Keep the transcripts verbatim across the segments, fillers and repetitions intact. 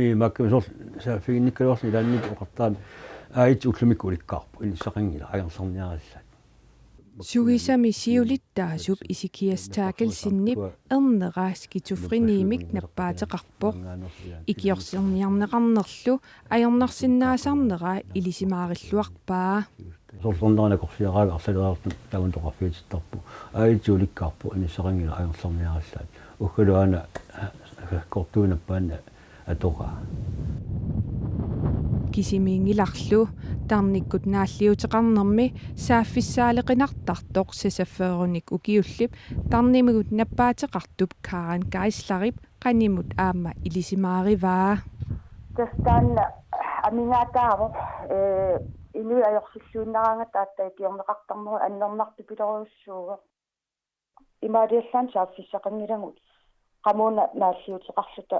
Imaakkaluarluni saaffiginnikkaluarluni ilaanni oqartarami aajitsi ullumikkut ulikkaarpoq, inissaqanngilaq, angerlarniarallaat. Sugisami siulittaasup Ezekias Terkildsenip ernera skizofrenimik nappaateqarpoq. Ikiorserniarneqarnerlu ajornarsinnaasarnera ilisimaarilluarpaa. Sorlornerana korsiaraanga arlaleriartut taguntoqarfiitittarpu. Aajitsi ulikkaarpoq, inissaqanngilaq, angerlarniarallaat. Uggalu aana kortuinappaanna atoraa. Kisimiinngilarlu tarnikkut naalliuteqarnermi saaffissaaleqinartartoq seksogfyrrenik ukiullip tarnimigut nappaateqartup Karen Geislerip qanimut aamma ilisimaarivaa. Tassa taanna amigaataavoq, ee, inuit ajorsilluinnaraangata aatsaat ikiorneqartarnerat annernartupilorujussuuvoq. Imaaliallaannaq saaffissaqanngilagut qamuuna naalliuteqarluta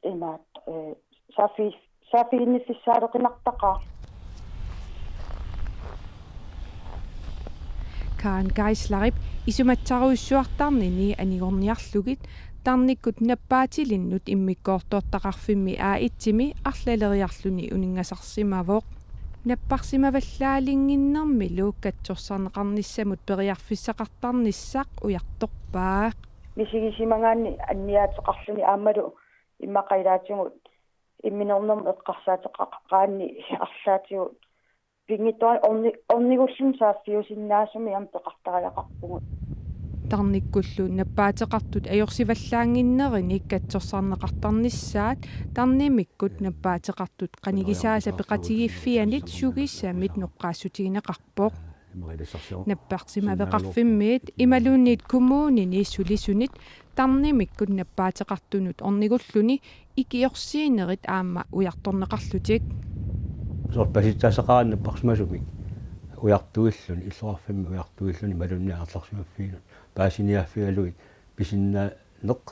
imaat, ee, saaffi-, saaffiginniffissaaleqinartaqaaq. Karen Geislerip isumassarujussuartarnini anigorniarlugit tarnikkut nappaatilinnut immikkoortortaqarfimmi A et-imi arlaleriarluni uninngasarsimavoq. Napparsimavallaalinnginnermilu katsorsarneqarnissamut periarfissaqartarnissaq ujartorpaa. Misigisimagaanni anniaateqarluni aammalu immaqa ilaatigut imminornermut eqqarsaateqaqaanni arlaatigut pinngitsoorani orni-, ornigulluni saaffiusinnaasumik aamma peqartariaqarpugut. Tarnikkullu nappaateqartut ajorsivallaannginnerini katsorsarneqartarnissaat tarnimikkut nappaateqartut qanigisaasa peqatigiiffianit sugisamit noqqaassutigineqarpoq. Napparsimaveqarfimmiit imaluunniit kommunini sulisunit tarnimikkut nappaateqartunut ornigulluni ikiorsiinerit aamma ujartorneqarlutik. Soorlu pasitsaasaqaraanni napparsimasumik ujartuilluni, illoqarfimmi ujartuilluni, imaluunniit angerlarsimaffiinut paasiniaaffigalugit pisinnaaneq,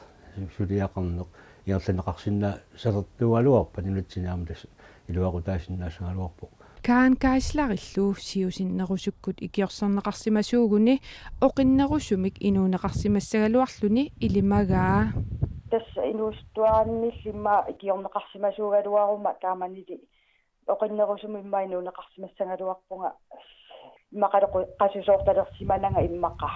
suliaqarneq ingerlanneqarsinnaassalertuugaluarpat nunatsinni aamma tassa iluaqutaasinnaassagaluarpoq. Karen Geislerillu siusinnerusukkut ikiorserneqarsimasuuguni oqinnerusumik inuuneqarsimassagaluarluni ilimagaa. Tassa inuusuttuarannillu immaqa ikiorneqarsimasuugaluaruma taamanili oqinnerusumik immaqa inuuneqarsimassagaluarpunga immaqalu qu-, qasusoortalersimananga immaqa.